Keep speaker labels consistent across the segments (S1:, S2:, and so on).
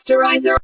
S1: Posterizer.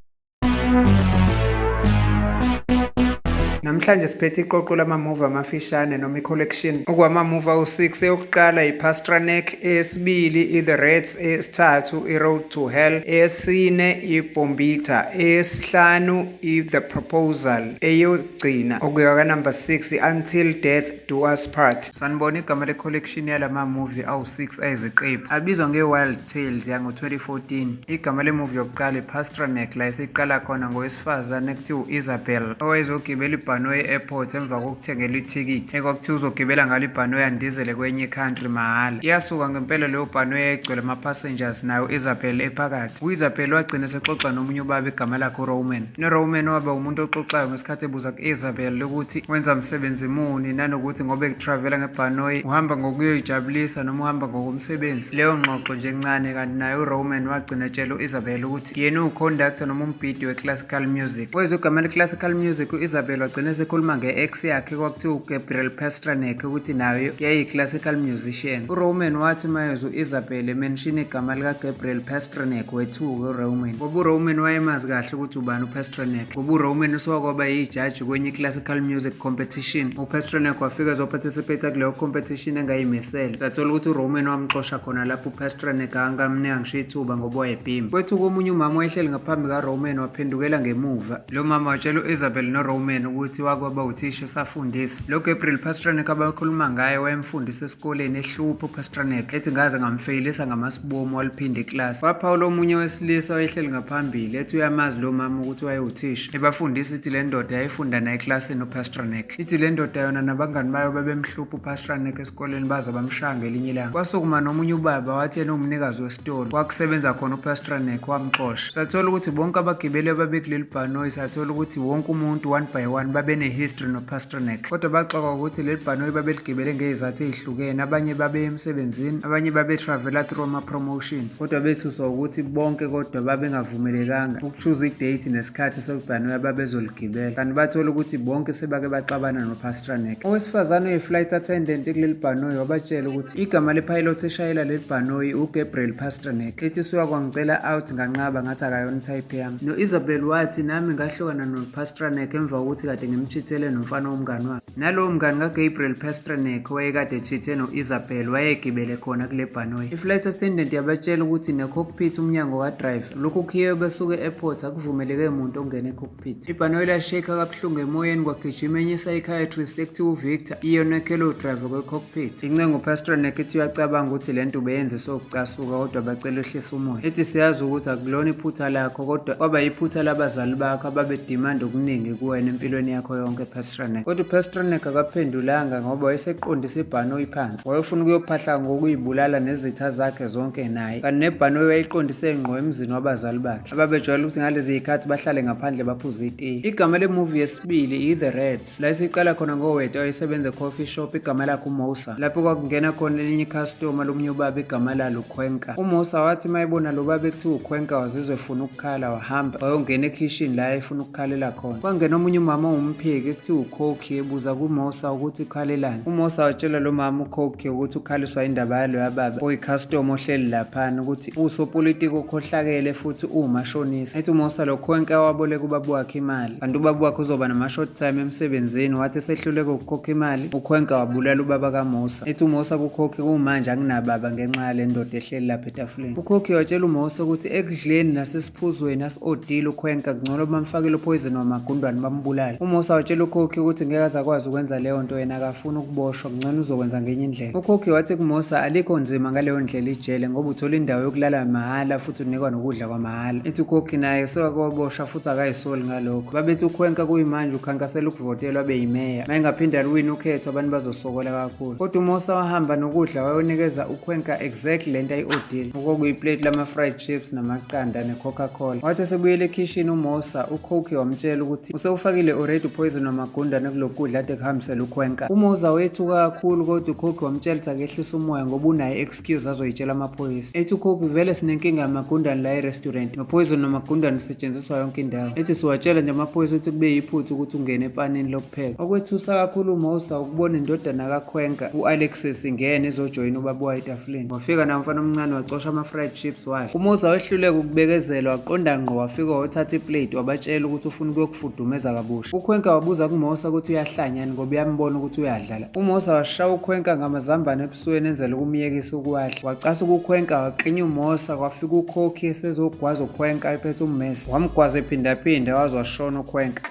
S2: Namhlanje siphethe iqoqo lamamuvi amafishane noma i-collection okwamamuvi awu-6. Eyokuqala i-Pasternak, eyesibili i-The Reds, eyesithathu i-Road to Hell, eyesine i-Bombita, eyesihlanu i-The Proposal, eyogcina okuyaka-number 6 i-Until Death Do Us Part. Sanibona, igama le-collection yalamamuvi awu-6 ayiziqephu abizwa nge-Wild Tales yango-2014. Igama lemuvi yokuqala i-Pasternak, la esiqala khona ngowesifazane ekuthiwa u-Isabel owayezogibela ibhanoyi e-airport emva kokuthengela ithikithi ekwakuthiwa uzogibela ngalo ibhanoyi andizele kwenye i-country mahhala. Iyasuka ngempela leyo bhanoyi eyayigcwele ama-passengers, nayo u-Isabel ephakathi. U-Isabel wagcina sexoxa nomunye ubaba igama lakhe uRoman. NoRoman waba umuntu oxoxayo ngesikhathi ebuza ku-Isabel ukuthi wenza msebenzi muni, nanokuthi ngoba ekutravela ngebhanoyi uhamba ngokuyoyijabulisa noma uhamba ngokomsebenzi. Leyo ngxoxo nje encane, kanti naye uRoman wagcina etshela u-Isabel ukuthi yena uwuconductor noma umbhidi we-classical music. Wezwa igama le-classical music u-Isabel wagcina esekhuluma nge-ex yakhe kwakuthiwa uGabriel Pasternak ukuthi nayo yayiyi-classical musician. URoman wathi mayezwa u-Isabel emenshina igama likaGabriel Pasternak wethuka uRoman, ngoba uRoman wayemazi kahle ukuthi ubani uPasternak, ngoba uRoman usewakwaba yijaji kwenye i-classical music competition. UPasternak wafika ezoparticipate kuleyo competition engayimisele. Sathola ukuthi uRoman wamxosha khona lapho uPasternak, angamnika ngisho ithuba ngoba wayebhima. Kwethuka omunye umama wayehleli ngaphambi kaRoman waphendukela ngemuva. Lo mama watshela u-Isabel noRoman ukuthi wakwaba uthisha esafundisa. Lo Gabriel Pasternak abakhuluma ngaye wayemfundisa esikoleni, ehlupha uPasternak ethi ngaze ngamfeyilisa ngamasibomu waliphinda iklasi. Waphawula omunye wesilisa wayehleli ngaphambili ethi uyamazi lo mama ukuthi wayewuthisha ebafundisa. Ithi le ndoda yayifunda naye eklasini uPasternak. Ithi le ndoda yona nabangani bayo babemhlupha uPasternak esikoleni baze bamshaya ngelinye ilanga. Kwasukuma nomunye ubaba wathi yena uwumnikazi wesitolo kwakusebenza khona uPasternak, wamxosha. Sathola ukuthi bonke abagibeli ababekuleli bhanoyi, sathola ukuthi wonke umuntu one by one babene-history noPasternak, kodwa baxoka ukuthi leli bhanoyi babeligibele ngey'zathu ey'hlukene. Abanye babeye emsebenzini, abanye babetravela through ama-promotions, kodwa bethuswa ukuthi bonke kodwa babengavumelekanga uku-choose i-date nesikhathi sokubhanoyi ababezoligibela. Kanti bathola ukuthi bonke sebake baxabana noPasternak. Owesifazane oyi-flight attendant kuleli bhanoyi wabatshela ukuthi igama le-pilot eshayela leli bhanoyi uGabriel Pasternak. Ethi suka kwangicela out, nganqaba, ngathi akayona type yami. No-Isabel wathi nami ngahlukana noPasternak emva kokuthi kade ngimchithele nomfana womngani wakhe. Nalowo mngani kaGabriel Pasternak owayekade echithe no-Isabel wayegibele khona kule bhanoyi. I-flight attendant yabatshela ukuthi ne-cockpit, umnyango ka-driver lokhu ukhiye besuke e-airport, akuvumeleke muntu ongena e-cockpit. Ibhanoyi lasheka kabuhlungu emoyeni, kwagijima enye i-psychiatrist ekuthiwa uVictor iyonakele udriver kwe-cockpit. Incenga uPasternak ethi uyacabanga ukuthi le nto ubeyenze sokucasuka, kodwa bacela ehlise umoya. Ethi siyazi ukuthi akulona iphutha lakho, kodwa kwaba yiphutha labazali bakho ababedimanda okuningi kuwena empilweni yakho yonke, Pasternak. Kodwa uPasternak akaphendulanga ngoba wayeseqondise ibhanoyi phansi. Wayefuna ukuyophahla ngokuyibulala nezitha zakhe zonke naye. Kanti nebhanoyi wayeyiqondise ngqo emzini wabazali bakhe ababejwayele ukuthi ngalezi zikhathi bahlale ngaphandle baphuze itiye. Igama lemuvi yesibili i-The Reds, la esiqala khona ngoweta owayesebenza e-coffee shop igama lakhe uMosa, lapho kwakungena khona elinye ikhastoma lomunye ubaba igama lalo uKhwenka. UMosa wathi uma ebona lo baba ekuthiwa uKhwenka wazizwa efuna ukukhala, wahamba wayongena ekhishini la efuna ukukhalela khona. Kwangena omunye umama owumpheki ekuthiwa uKhokhi ebuza kuMosa ukuthi ukhalelani. UMosa watshela lo mama uKhokhi ukuthi ukhaliswa indaba yaloya baba oyikhastoma ohleli laphana, ukuthi uwusopolitiki okhohlakele futhi uwumashonisa. Ethi uMosa lo Khwenka waboleka ubaba wakhe imali, kanti ubaba wakhe uzoba nama-short time emsebenzini. Wathi esehluleka ukukhokha imali uKhwenka wabulala ubaba kaMosa. Ethi uMosa kuKhokhi, kumanje anginababa ngenxa yale ndoda ehleli lapha etafuleni. UKhokhi watshela uMosa ukuthi ekudleni nasesiphuzweni asi-odile uKhwenka kungcono bamfakele uphoyizeni wamagundwane bambulale. UMosa watshela uKhokhi ukuthi ngeke aze akwazi ukwenza leyo nto, yena akafuni ukuboshwa, kungcono uzokwenza ngenye indlela. UKhokhi wathi kuMosa alikho nzima ngaleyo ndlela ijele, ngoba uthola indawo yokulala mahhala futhi unikwa nokudla kwamahhala. Ethi uKhokhi naye sewake waboshwa futhi akayisoli ngalokho. Babethi uKhwenka kuyimanje ukhankasela ukuvotelwa abe yimeya. Ma engaphinda aliwine ukhetho abantu bazosokola kakhulu. Kodwa uMosa wahamba nokudla wayonikeza uKhwenka exactly lento ayi-odile, okwakuyiplate lama-fried chips namaqanda ne-Coca-Cola. Wathi esebuyele ekhishini uMosa, uKhokhi wamtshela ukuthi usewufakile already. upoison wamagundane kulokhu kudla ade kuhambisela uKhwenka. UMoza wethuka kakhulu kodwa uKhokhi wamtshela ukuthi akehlise umoya ngoba unayo i-excuse azoyitshela amaphoyisa. Ethi uKhokhi vele sinenkinga yamagundane la e-restaurant nopoison wamagundane usetshenziswa yonke indawo. Ethi siwatshela nje amaphoyisa ukuthi kube yiphutha ukuthi ungene epanini lokupheka. Okwethusa kakhulu uMosa ukubona indodana kaKhwenka u-Alexis ingena izojoyina ubaba wayo etafuleni. Wafika namfana omncane wacosha ama-fried chips wadla. UMosa wehluleka ukubekezela waqonda ngqo wafika wayothatha iplate wabatshela ukuthi ufuna ukuyokufudumeza kabusha. UKhwenka wabuza kuMosa ukuthi uyahlanyani ngoba uyambona ukuthi uyadla la. UMosa washaya uKhwenka ngamazambane ebusweni enzela ukumyekisa ukuwadla. Wacasuka uKhwenka waklinya uMosa kwafika uKhokhi esezogwaza uKhwenka ephethe ummese. Wamgwaza ephindaphinda waze washona uKhwenka.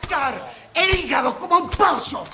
S1: ¡El hígado como un pollo!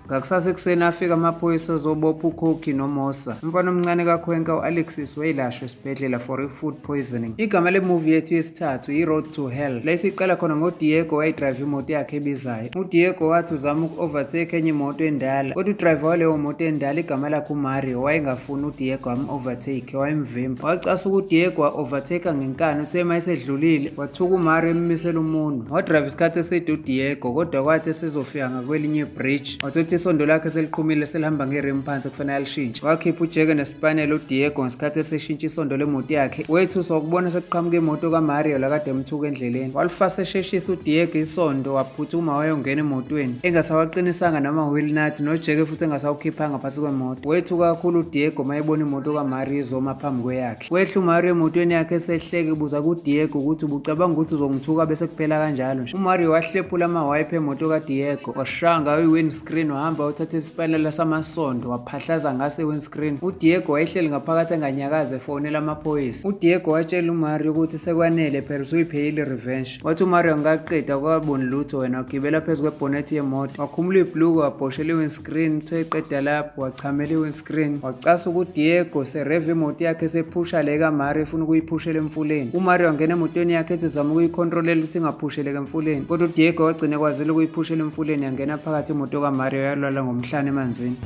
S2: Ngakusasa ekuseni afika amaphoyisa azobopha uKhoki noMosa. Umfana omncane kaKhwenka u-Alexis wayelashwa esibhedlela for i-food poisoning. Igama le-movie yethu yesithathu i-Road to Hell. La isiqala khona ngoDiego wayedrayiva imoto yakhe ebizayo. UDiego wathi uzama uku-overtake enye imoto endala, kodwa udrayiva waleyo moto endala igama lakhe uMario wayengafuni uDiego am-overtake, wayemvimba. Wacasuka uDiego wa-overtake ngenkani, uthe uma esedlulile wathuka uMario emmisela umunwe. Wadrayiva isikhathi eside uDiego kodwa kwathi esezofika ngakwelinye ibridge wathola isondo lakhe seliqhumile selihamba ngerim phansi kufanele alishintshe. Wakhipha ujeke nesipanela uDiego ngesikhathi eseshintsha isondo lemoto yakhe. Wethuswa ukubona sekuqhamuka imoto kaMario lakade emthuka endleleni. Walifasa esheshisa uDiego isondo waphuthuma wayongena emotweni engasawaqinisanga nama-wheel nut nojeke futhi engasawukhiphanga phansi kwemoto. Wethuka kakhulu uDiego mayebona imoto kaMario izoma phambi kweyakhe. Wehla uMario emotweni yakhe esehleka ebuza kuDiego ukuthi ubucabanga ukuthi uzongithuka bese kuphela kanjalo nje. UMario wahlephula amawayipha emoto kaDiego washaya ngayo i-windscreen wahamba wayothatha isipanela samasondo waphahlaza ngaso i-windscreen. UDiego wayehleli ngaphakathi enganyakazi efonela amaphoyisa. UDiego watshela uMario ukuthi sekwanele phela usuyipheyile i-revenge. Wathi uMario angikaqedi akukaboni lutho wena wagibela phezu kwebhonethi yemoto wakhumula ibhuluku wabhoshela i-windscreen uthe eqeda lapho wachamela i-windscreen wacasuka uDiego sereva imoto yakhe esephusha le kaMario efuna ukuyiphushela emfuleni. UMario wangena emotweni yakhe ethi uzama ukuyikhontrolela ukuthi ingaphusheleki emfuleni kodwa uDiego wagcina ekwazile ukuyiphushela emfuleni yangena phakathi imoto kaMario yalwala ngomhlane emanzini.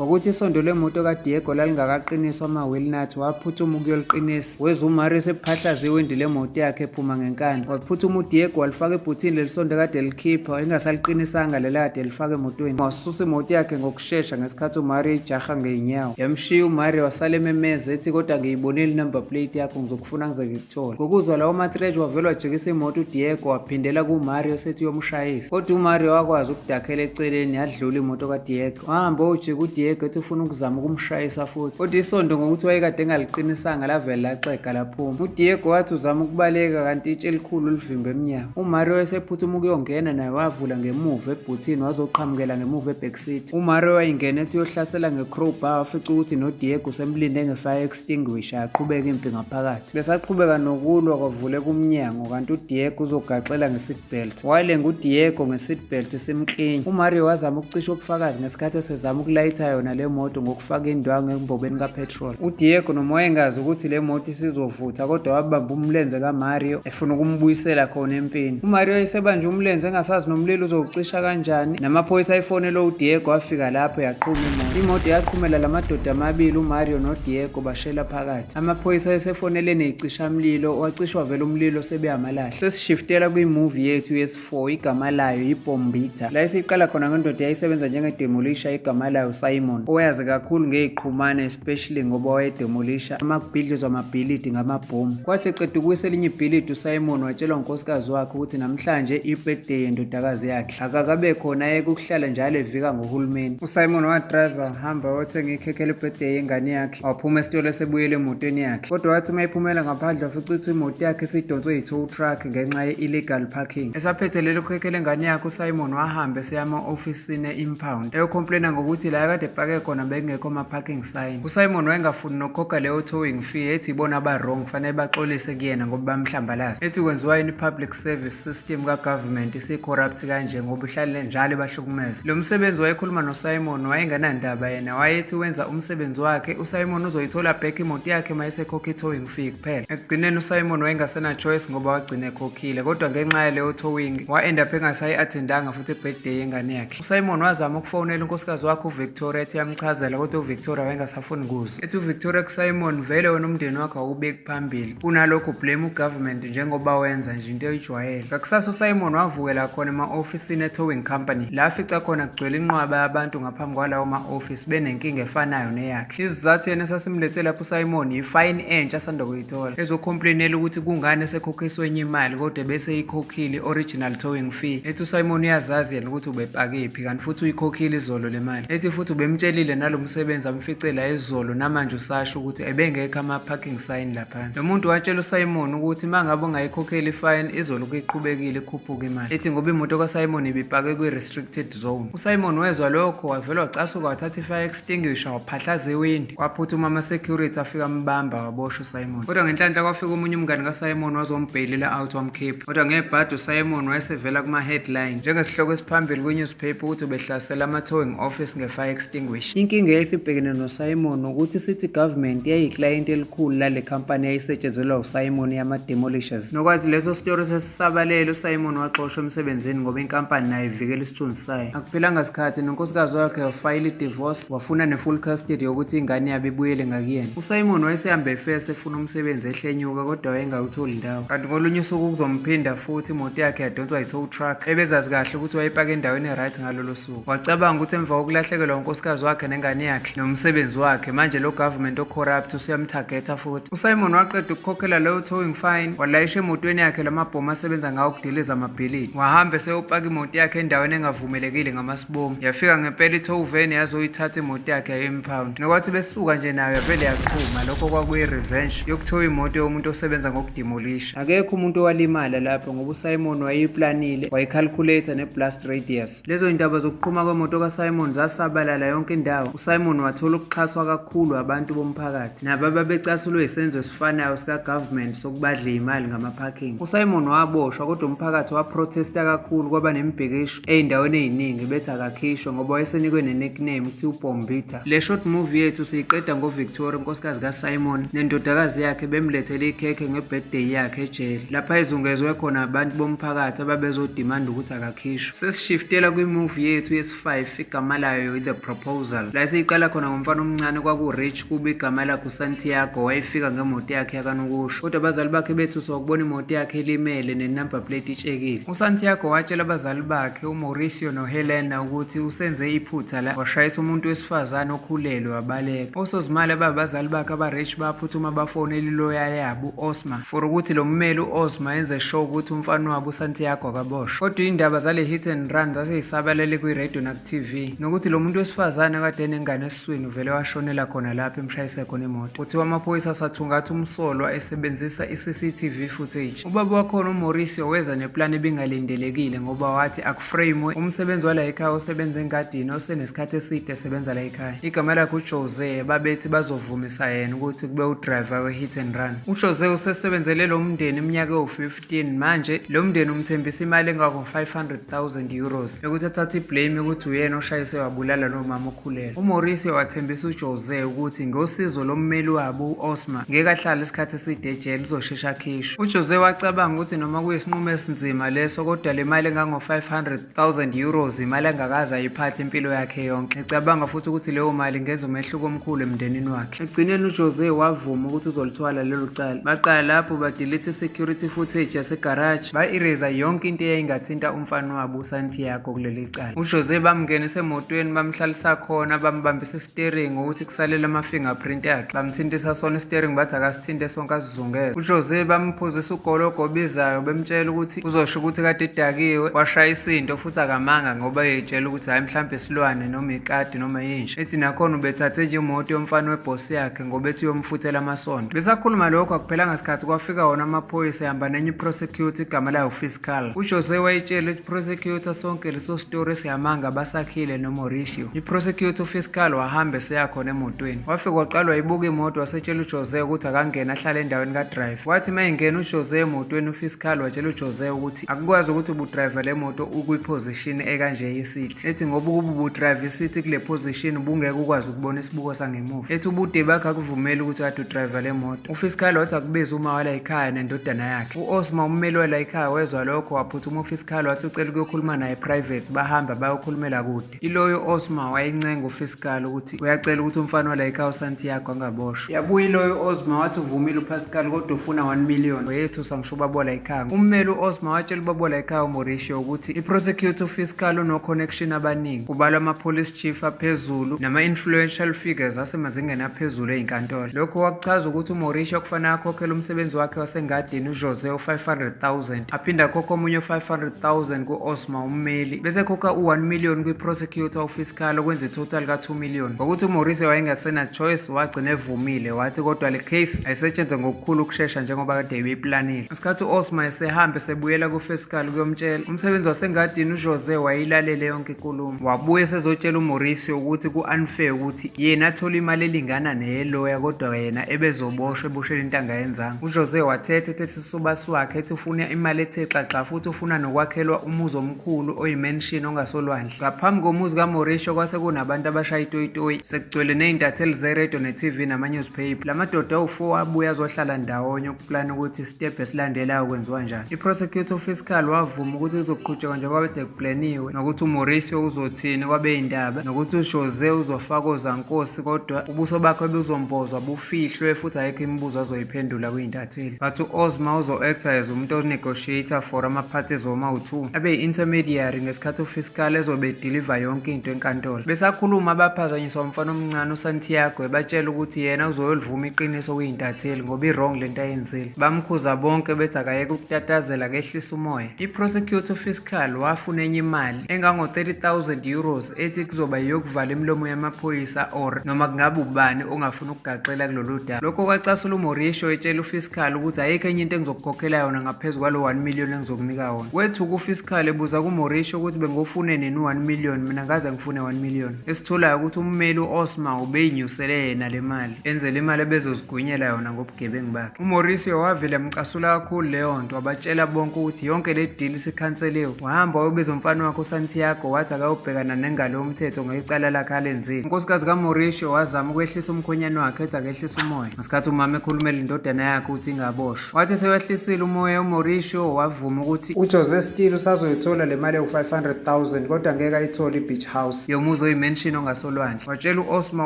S2: Ngokuthi isondo lemoto kaDiego lalingakaqiniswa ama-wheel nut waphuthuma ukuyoliqinisa. Wezwa uMario esephahlaza iwindi lemoto yakhe ephuma ngenkani. Waphuthuma uDiego walifaka ebhuthini leli sondo kade likhipha engasaliqinisanga leli kade lifaka emotweni. Wasusa imoto yakhe ngokushesha ngesikhathi uMario ejaha ngey'nyawo. Yamshiya uMario wasala ememeza ethi kodwa ngiyibonile inumber plate yakho ngizokufuna ngize ngikuthole. Ngokuzwa lawo ma-threat wavele wajikisa imoto uDiego waphindela kuMario sethi uyomshayisa. Kodwa uMario wakwazi ukudakhela eceleni yadlula imoto kaDiego. Wahamba wojika uDiego ethi ufuna ukuzama ukumshayisa futhi. Kodwa isondo ngokuthi wayekade engaliqinisanga lavele laxega laphuma. UDiego wathi uzama ukubaleka kanti itshe elikhulu livimba emnyango. UMario wayesephuthuma ukuyongena naye wavula ngemuva ebhuthini wazoqhamukela ngemuva ebackseat. UMario wayengena ethi uyohlasela nge-crowbar wafica ukuthi noDiego usemlinde nge-fire extinguisher yaqhubeka impi ngaphakathi. Besaqhubeka nokulwa kwavuleka umnyango kanti uDiego uzogaxela nge-seatbelt. Walenga uDiego nge-seatbelt simklinye. UMario wazama ukucisha ubufakazi ngesikhathi esezama ukulayitha yona le moto ngokufaka indwangu embobeni kapetrol. UDiego noma wayengazi ukuthi le moto isizovutha kodwa wabamba umlenze kaMario efuna ukumbuyisela khona empini. UMario esebanjwe umlenze engasazi nomlilo uzowucisha kanjani. Namaphoyisa ayifonela uDiego afika lapho yaqhuma imoto. Imoto yaqhumela lamadoda amabili uMario noDiego bashela phakathi. Amaphoyisa ayesefonele necishamlilo wacishwa vele umlilo sebeyamalahle. Sesishiftela kwi-movie yethu yesi-4 igama layo yiBombita. La esiqala khona ngendoda eyayisebenza njengedemolisha igama layo Simon owayazi kakhulu ngeziqhumane especially ngoba wayedemolisha amakubhidlizwa amabhilidi ngamabhomu. Kwathi eqeda ukuwisa elinye ibhilidi uSimon watshelwa unkosikazi wakhe ukuthi namhlanje i-birthday yendodakazi yakhe. Akakabe khona ayeke ukuhlala njalo evika ngohulumeni. USimon wadrayiva wahamba wayothenga ikhekhe le-birthday yengane yakhe. Waphuma esitolo esebuyela emotweni yakhe. Kodwa wathi uma ephumela ngaphandle wafica ukuthi imoto yakhe isidonswe yi-tow truck ngenxa ye-illegal parking. Esaphethe lelo khekhe lengane yakhe uSimon wahamba eseya ema-ofisini e-impound eyocomplaina ngokuthi la ekade epake khona bekungekho ama-parking sign. USimon wayengafuni nokukhokha leyo towing fee ethi ibona aba-wrong kufanele baxolise kuyena ngoba bamhlambalaza. Ethi kwenziwa yini i-public service system ka-government isi-corrupt kanje ngoba ihlale njalo ibahlukumeza. Lo msebenzi wayekhuluma noSimon wayengenandaba yena wayethi wenza umsebenzi wakhe uSimon uzoyithola back imoto yakhe uma esekhokha i-towing fee kuphela. Ekugcineni uSimon wayengasena choice ngoba wagcina ekhokhile kodwa ngenxa yaleyo towing wa-end up engasayi-attendanga futhi i-birthday yengane yakhe. USimon wazama ukufonela unkosikazi wakhe uVictoria. Ethi uyamchazela kodwa uVictoria wayengasafuni kuzwa. Ethi uVictoria kuSimon, vele wena umndeni wakho awubeki phambili. Kunalokho blame ugovernment njengoba wenza nje into oyijwayele. Ngakusasa uSimon wavukela khona ema-ofisini e-towing company. La afica khona kugcwele inqwaba yabantu ngaphambi kwalawo ma-ofisi benenkinga efanayo neyakhe. Isizathu yena esasimlethe lapho uSimon yifayini entsha asanda kuyithola. Ezocomplainela ukuthi kungani esekhokhiswe enye imali kodwa bese ikhokhile i-original towing fee. Ethi uSimon uyazazi yena ukuthi ubepakephi kanti futhi uyikhokhile izolo le mali. Ethi futhi ubemtshelile nalo msebenzi amfice la izolo namanje usasho ukuthi ebengekho ama-parking sign laphana. Lo muntu watshela uSimon ukuthi uma ngabe ungayikhokheli ifayini izolokhu iqhubekile ikhuphuka imali. Ethi ngoba imoto kaSimon ibipake kwi-restricted zone. USimon wezwa lokho wavele wacasuka wathatha i-fire extinguisher waphahlaza iwindi. Kwaphuthuma ama-security afika ambamba waboshwa uSimon. Kodwa ngenhlanhla kwafika omunye umngani kaSimon wazombheyilela out wamkhipha. Kodwa ngebhadi uSimon wayesevela kuma-headline njengesihloko esiphambili kwi-newspaper ukuthi ubehlasela ama-towing office nge-fire extinguisher. Inkinga eyayisibhekene noSimon ukuthi city government yayiyiklayenti elikhulu lale khampani eyayisetshenzelwa uSimon yama-demolishers. Nokwathi leso sitori sesisabalele uSimon waxoshwa emsebenzini ngoba inkampani nayo ivikela isithunzi sayo. Akuphelanga sikhathi nonkosikazi wakhe wafayila i-divorce wafuna ne-full custody yokuthi ingane yabo ibuyele ngakuyena. USimon wayesehambe efese efuna umsebenzi ehlenyuka kodwa wayengawutholi ndawo. Kanti ngolunye usuku kuzomphinda futhi imoto yakhe yadonswa yi-tow truck ebezazi kahle ukuthi wayepake endaweni e-right ngalolo suku. Wacabanga ukuthi emva kokulahlekelwa unkosikazi wakhe nengane yakhe nomsebenzi wakhe manje lo government ocorrupt usuyamthagetha futhi. USimon waqeda ukukhokhela leyo towing fine walayisha emotweni yakhe lamabhomu asebenza ngawo ukudiliza amabhilidi. Wahamba eseyopaka imoto yakhe endaweni engavumelekile ngamasibomu. Yafika ngempela i-tow van yazoyithatha imoto yakhe yayo-impound. Nokwathi besuka nje nayo yavele yaqhuma lokho kwakuyi-revenge yokuthowa imoto yomuntu osebenza ngokudemolisha. Akekho umuntu owalimala lapho ngoba uSimon wayeyiplanile wayicalculate ne-blast radius. Lezo zindaba zokuqhuma kwemoto kaSimon zasabalala yonke indawo. USimon wathola ukuxhaswa kakhulu abantu bomphakathi nabo ababecasulwe isenzo esifanayo sikagovernment sokubadla imali ngama-parking. USimon waboshwa kodwa umphakathi waprotesta kakhulu kwaba nemibhikisho ey'ndaweni ey'ningi bethi akakhishwe ngoba wayesenikwe ne-nickname kuthiwa uBombita. Le short movie yethu siyiqeda ngoVictoria unkosikazi kaSimon nendodakazi yakhe bemlethele ikhekhe nge-birthday yakhe ejele lapha ezungezwe khona abantu bomphakathi ababezodimanda ukuthi akakhishwe. Sesishiftela kwi-movie yethu yesi-5 igama layo i-The Proposal. La siyiqala khona ngomfana omncane kwaku-Rich kuba igama lakhe uSantiago wayefika ngemoto yakhe yakanokusho. Kodwa abazali bakhe bethuswa ukubona imoto yakhe ilimele ne-number plate itshekile. USantiago watshela abazali bakhe uMauricio noHelena ukuthi usenze iphutha la washayisa umuntu wesifazane okhulelwe wabaleka. Osozimali ababazali bakhe aba-rich baphuthuma bafonela iloya yabo u-Osma for ukuthi lo mmeli u-Osma enze sure ukuthi umfana wabo uSantiago akaboshwa. Kodwa iy'ndaba zale hit and run zaseyisabalele kwi-radio naku-TV nokuthi lo muntu wesifazane kade enengane esiswini uvele washonela khona lapho emshayise khona imoto. Kuthiwa amaphoyisa asathungatha umsolwa esebenzisa i-CCTV footage. Ubaba wakhona uMauricio weza neplani ebingalindelekile ngoba wathi akuframe umsebenzi wala ekhaya osebenza engadini osenesikhathi eside esebenza la ekhaya. Igama lakhe uJose babethi bazovumisa yena ukuthi kube udriver we-hit and run. UJose usesebenzele lo mndeni iminyaka ewu-15 manje lo mndeni umthembisa imali engako-500,000 euros yokuthi athathe iblame ukuthi uyena oshayise wabulala lo mama okhulelwe. UMauricio wathembisa uJose ukuthi ngosizo lommeli wabo u-Osma ngeke ahlale isikhathi eside ejele uzosheshe akhishwe. UJose wacabanga ukuthi noma kuyisinqumo esinzima leso kodwa le mali engango-500,000 euros imali angakaze ayiphathe impilo yakhe yonke. Ecabanga futhi ukuthi leyo mali ingenza umehluko omkhulu emndenini wakhe. Ekugcineni uJose wavuma ukuthi uzolithwala lelo cala. Baqala lapho badelete i-security footage yasegaraji, ba-erase yonke into eyayingathinta umfana wabo uSantiago kuleli cala. UJose bamngenisa emotweni bamhlalisa khona bambambisa isiteringi ukuthi kusalele ama-fingerprint akhe. Bamthintisa sona isiteringi bathi akasithinte sonke asizungeze. UJose bamphuzisa ugologo obizayo bemtshela ukuthi uzosho ukuthi kade edakiwe washaya isinto futhi akamanga ngoba eyitshela ukuthi hhayi mhlampe isilwane noma ikati noma yinja. Ethi nakhona ubethathe nje imoto yomfana webhosi yakhe ngoba ethi uyomfuthela amasonto. Besakhuluma lokho akuphelanga sikhathi kwafika wona amaphoyisa ehamba nenye i-prosecutor igama layo Fiscal. UJose wayitshela ukuthi prosecutor sonke leso story siyamanga basakhile noMauricio. I-prosecutor uFiscal wahamba eseya khona emotweni. Wafika waqala wayibuka imoto wasetshela uJose ukuthi akangene ahlale endaweni kadriver. Wathi uma engena uJose emotweni uFiscal watshela uJose ukuthi akukwazi ukuthi ubudrayiva le moto ukwiposition ekanje yesithi. Ethi ngoba ukuba ubudrayiva isithi kule position ubungeke ukwazi ukubona isibuko sangemuva. Ethi ubude bakhe akuvumeli ukuthi kade udrayiva le moto. UFiscal wathi akubize uma wala ekhaya nendodana yakhe. U-Osma ummeli wala ekhaya wezwa lokho waphuthuma uFiscal wathi ucela ukuyokhuluma naye private bahamba bayokhulumela kude. Iloyo Osma wayencinci emncenga uFiscal ukuthi uyacela ukuthi umfana wala ekhaya uSantiago angaboshwa. Yabuya iloyo u-Osma wathi uvumile uPascal kodwa ufuna 1 million. Wayethusa ngisho ubaba wala ekhaya. Ummeli u-Osma watshela ubaba wala ekhaya uMauricio ukuthi i-prosecutor uFiscal uno-connection abaningi. Kubalwa ama-police chief aphezulu nama-influential figures asemazingeni aphezulu ey'nkantolo. Lokhu kwakuchaza ukuthi uMauricio kufanele akhokhele umsebenzi wakhe wasengadini uJose u-500,000 aphinde akhokhe omunye u-500,000 ku-Osma ummeli bese ekhokha u-1 million kwi-prosecutor uFiscal okwenza i-total ka-2 million. Ngokuthi uMauricio wayengasena choice wagcina evumile wathi kodwa le case ayisetshenzwe ngokukhulu ukushesha njengoba kade ibiplanile. Ngesikhathi u-Osma esehambe sebuyela kuFiscal kuyomtshela umsebenzi wasengadini uJose wayilalele yonke inkulumo. Wabuye sezotshela uMauricio ukuthi ku-unfair ukuthi yena athole imali elingana neyeloya kodwa yena ebezoboshwa eboshela into angayenzanga. UJose wathetha ethethisa ubasi wakhe ethi ufuna imali ethe xaxa futhi ufuna nokwakhelwa umuzi omkhulu oyi-mansion ongasolwandle. Ngaphambi komuzi kaMauricio kwase kunabantu abashaya itoyitoyi sekugcwele ney'ntatheli zeredio ne-TV nama-newspaper. La madoda awu-4 abuye azohlala ndawonye ukuplana ukuthi step esilandelayo kwenziwa njani. I-prosecutor fiscal wavuma ukuthi kuzoqhutshekwa njengoba bede kuplaniwe nokuthi uMauricio uzothini kwabeyindaba nokuthi uJose uzofaka ozankosi kodwa ubuso bakhe buzombozwa bufihlwe futhi ayikho imibuzo azoyiphendula kwiy'ntatheli. But u-Osma uzo-acta as umuntu o-negotiator for ama-parties woma-2 abe yi-intermediary ngesikhathi uFiscal ezobe ediliva yonke into enkantolo. Besakhuluma baphazanyiswa umfana omncane uSantiago ebatshela ukuthi yena uzoyolivuma iqiniso kwiy'ntatheli ngoba i-wrong lento ayenzile. Bamkhuza bonke bethi akayeke ukutatazela kehlisa umoya. I-prosecutor fiscal wafuna enye imali engango-€30,000 ethi kuzoba iyokuvala imilomo yamaphoyisa or noma kungabe ubani ongafuna ukugaxela kulolu daba. Lokho kwacasula uMauricio etshela uFiscal ukuthi ayikho enye into engizokukhokhela yona ngaphezu kwalo 1 million engizokunika wona. Wethuka uFiscal ebuza kuMauricio ukuthi bengofune nini u-1 million, mina ngaze ngifune 1 million. Esitholayo ukuthi ummeli u-Osma ubeyinyusele yena le mali, enzele imali ebezozigwinyela yona ngobugebengu bakhe. UMauricio wavele amcasula kakhulu leyo nto, wabatshela bonke ukuthi yonke le deal isikhanseliwe. Wahamba wayobiza umfana wakhe uSantiago wathi akayobhekana nengalo yomthetho ngecala lakhe alenzile. Unkosikazi kaMauricio wazama ukwehlisa umkhwenyane wakhe ethi akehlise umoya. Ngesikhathi umama ekhulumela indodana yakhe ukuthi ingaboshwa. Wathi sewehlisile umoya uMauricio wavuma ukuthi uJose Steele usazoyithola le mali ewu-500,000 kodwa ngeke ayithole i-beach house yomuzi oyi-mansion ongasolwandle. Watshela u-Osma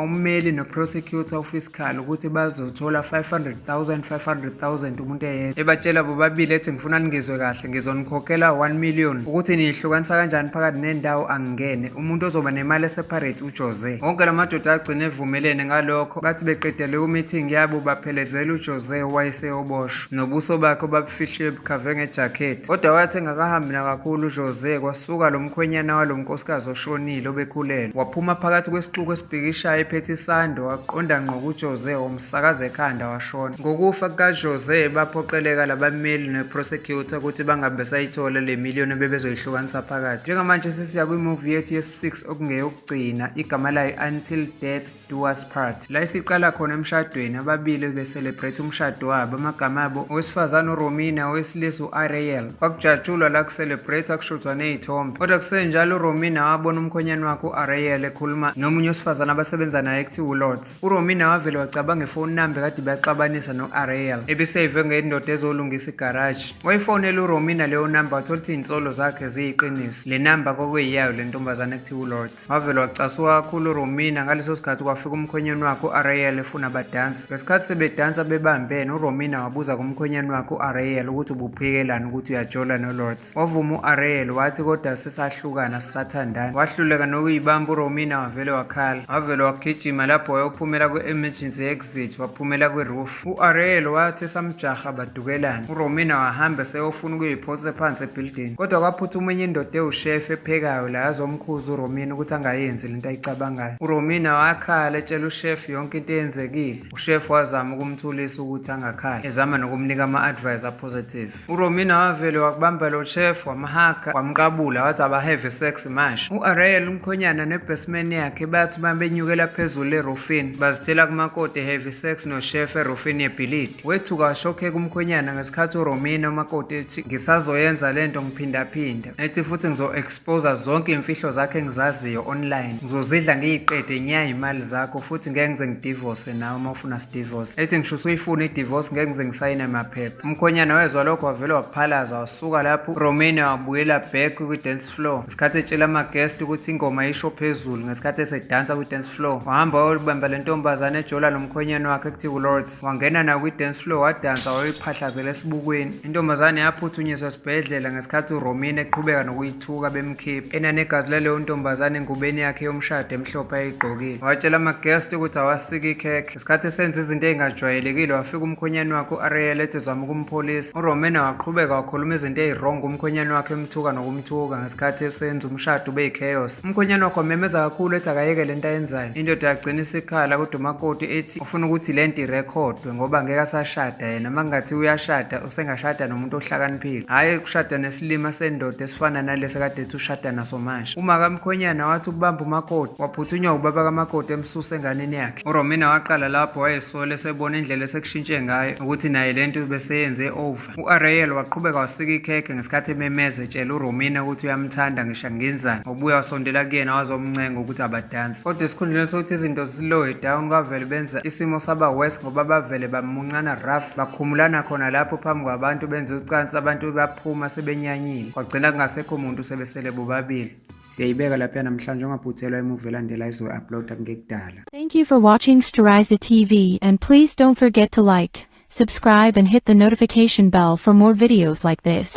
S2: ummeli no-prosecutor uFiscal ukuthi bazothola 500,000 500,000 umuntu eyedwa. Ebatshela bobabili ethi ngifuna ningizwe kahle ngizonikhokhela 1 million ukuthi niyihlukanisa kanjani phakathi nendawo angingene umuntu ozoba nemali eseparate uJose. Wonke la madoda agcine evumelene ngalokho bathi beqedele ku-meeting yabo baphelezela uJose owayeseyoboshwa nobuso bakhe obabufihliwe bukhave ngejakhethi. Kodwa wathi engakahambi nakakhulu uJose kwasuka lo mkhwenyana walo mnkosikazi oshonile obekhulelwe waphuma phakathi kwesixuku esibhikishayo ephethe isando waqonda ngqo kuJose wamsakaza ekhanda washona. Ngokufa kukaJose baphoqeleka labameli ne-prosecutor ukuthi bangabe besayithola le miliyoni ebebezoyihlukanisa phakathi. Njengamanje sesiya kwi-movie yethu yesi-6 okungeyokugcina igama layo Until Death Do Us Part. La isiqala khona emshadweni ababili be-celebrate umshado wabo amagama abo owesifazane uRomina owesilisa u-Ariel. Kwakujatshulwa la ku-celebrate kushuthwa ney'thombe. Kodwa kusenjalo uRomina wabona umkhonyane wakhe u-Ariel ekhuluma nomunye wesifazane abasebenza naye ekuthiwa uLotz. URomina wavele wacabanga ifoni number kade baxabanisa no-Ariel ebiseyivwe ngendoda ezolungisa igaraji. Wayifonela uRomina leyo namba wathola ukuthi iy'nsolo zakhe ziyiqiniso. Le namba kwakuyiyayo le ntombazane ekuthiwa uLotz. Wavele wacasuka kakhulu uRomina ngaleso sikhathi kwafika umkhwenyane wakhe u-Ariel efuna badanse. Ngesikhathi sebedansa bebambene uRomina wabuza kumkhwenyane wakhe u-Ariel ukuthi ubuphikelani ukuthi uyajola noLotz. Wavuma u-Ariel wathi kodwa sesahlukana sisathandana. Wahluleka nokuyibamba uRomina wavele wakhala. Wavele wagijima lapho wayophumela kwi-emergency exit waphumela kwi-roof. U-Ariel wathi esamjaha badukelana. URomina wahamba seyofuna ukuyiphonsa phansi ebhilidini. Kodwa kwaphuthuma enye indoda ewushefu ephekayo la yazomkhuza uRomina ukuthi angayenzi lento ayicabangayo. URomina wakhala etshela ushefu yonke into eyenzekile. Ushefu wazama ukumthulisa ukuthi angakhali, ezama nokumnika ama-advice a-positive. URomina wavele wakubamba lo chef wamhaga wamqabula wathi abahave sex manje. U-Ariel umkhonyana nebestman yakhe bathi uma benyukela phezulu erofini bazithela kumakoti have sex nochef erofini yebhilidi. Wethuka washokheka umkhwenyana ngesikhathi uRomina umakoti ethi ngisazoyenza lento ngiphindaphinda. Ethi futhi ngizo-expose zonke iy'mfihlo zakhe engizaziyo online. Ngizozidla ngiyiqede nya imali zakho futhi ngeke ngize ngidivose nawe uma ufuna sidivorce. Ethi ngisho usuyifuna i-divorce ngeke ngize ngisayine amaphepha. Umkhwenyana wezwa lokho wavele waphalaza wasuka lapho. URomina wabuyela back kwi-dance floor. Ngesikhathi etshela ama-guest ukuthi ingoma isho phezulu. phezulu ngesikhathi esedansa kwi-dance floor. Wahamba wayobamba le ntombazane ejola nomkhwenyana wakhe ekuthiwa uLawrence. Wangena nayo kwi-dance floor wadansa wayoyiphahlazela esibukweni. Intombazane yaphuthunyiswa esibhedlela ngesikhathi uRomina eqhubeka nokuyithuka bemkhipha. Enanegazi laleyo ntombazane engubeni yakhe yomshado emhlophe ayigqokile. Watshela ama-guest ukuthi awasike ikhekhe. Ngesikhathi esenza izinto ey'ngajwayelekile wafika umkhwenyane wakhe u-Ariel ethi uzama ukumpholisa. URomina waqhubeka wakhuluma izinto ey'wrong kumkhwenyane wakhe emthuka nokumthuka ngesikhathi esenza umshado ube yi-chaos. Umkhwenyane wakhe wamemeza kakhulu ethi akayeke le nto ayenzayo. Indoda yagcina isikhala kodwa umakoti ethi ufuna ukuthi le nto irekhodwe ngoba ngeke asashada yena. Uma kungathiwa uyashada usengashada nomuntu ohlakaniphile, hhayi ukushada nesilima sendoda esifana nalesi kade ethi ushada naso manje. Uma kamkhwenyana wathi ukubamba umakoti waphuthunywa ubaba kamakoti emsusa enganeni yakhe. URomina waqala lapho wayesola esebona indlela esekushintshe ngayo ukuthi naye le nto beseyenze over. U-Ariel waqhubeka wasika ikhekhe ngesikhathi ememeza etshela uRomina ukuthi uyamthanda ngisho ngenzani. Wabuya wasondela kuyena wazomncenga ukuthi abadanse. Kodwa esikhundleni sokuthi izinto slow down kwavele benza isimo saba worse ngoba bavele bamuncana rough bakhumulana khona lapho phambi kwabantu benza ucansi abantu baphuma sebenyanyile. Kwagcina kungasekho muntu sebesele bobabili. Siyayibeka lapha namhlanje ungaphuthelwa imuvi elandela izoyi-uploada kungekudala.
S3: Thank you for watching Steriza TV and please don't forget to like, subscribe and hit the notification bell for more videos like this.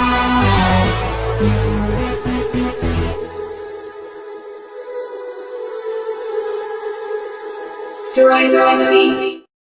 S4: Sterizer on the beat.